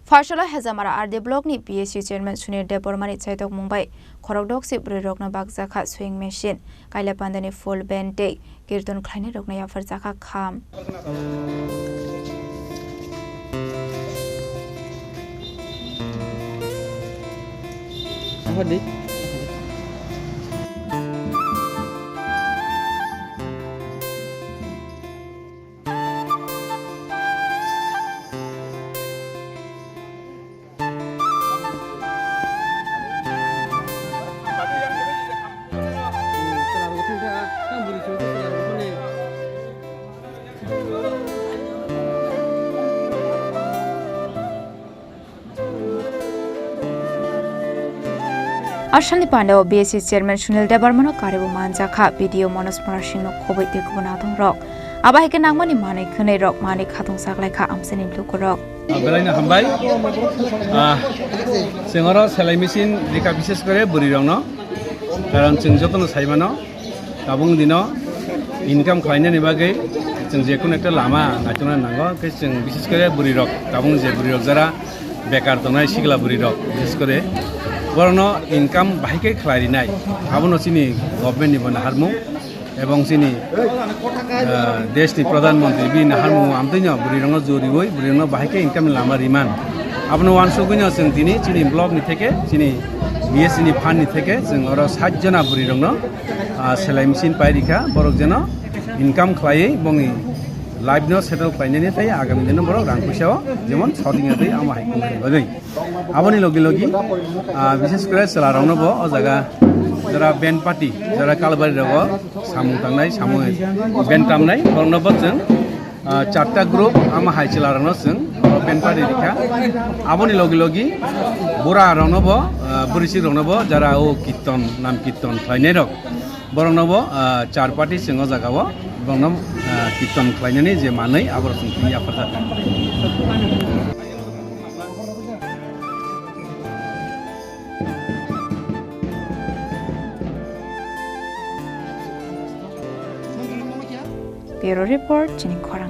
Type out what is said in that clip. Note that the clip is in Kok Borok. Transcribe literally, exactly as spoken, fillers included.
Phaisala Hejamara R D block ni P S C chairman Sunil Debbarma ni chaitokmung bai khorokdok si bwrwi rokno bakjakha sewing machine, kaila pandani full band tei kirton khlainai rokno yapharjakha kham. Asalni pandao B S C chairman Sunil Debbarmano karibo manjakha, B D O Manoj Murasingno khoboi tei kubun adongrok. Abo hai khe nangmani manwi khwnwi rok manwi khatung chaklaikha amchaini lukurok. Belaino hambai. Ah, chwng oro selai machine rikha, bishes kore bwrwi rokno. Karon chwng jotono saimano. Tabuk dino income khlainani bagwi chwng je kunu ekta lama naitukna nango, hwnkhe chwng bishes kore bwrwi rok, tabuk je bwrwi rok jara bekar tongnai sikla bwrwi rok, bishes kore borokno income bahai khe khlai rinai, abono chini government ni bo naharmung ebong chini, ah, desh ni pradhan mantri bini naharmung amtwino bwrwi rokno joriui bwrwi rokno bahai khe income ni lama riman. Abono uansugwino chwng tini chini block ni theke, chini B S C ni fund ni theke chwng oro sat jona bwrwi rokno ah, selai machine pai rikha, borok jeno income khlaiwi bongni life no settle khlainani tei agami dino borok rang puisa o jemon shorting ya tei amo hai kung khe bagwi. Aboni logi logi, ah, bishes kore chwla rokno bo o jaga jara band party, jara kalbari rogo samung tangnai, samung band tamnai, borokno bo chwng ah, charta group ama hai chwla rokno chwng oro band party rikha. Aboni logi logi bura rokno bo, ah, bwrwi sik rokno bo jara o kirton, nam kirton khlainai rok, borokno bo, ah, char party chwng o jaga o borokno, ah, kirton khlainani je manwi aborok chwng tini yapharjak. Bureau Report, chini khorang.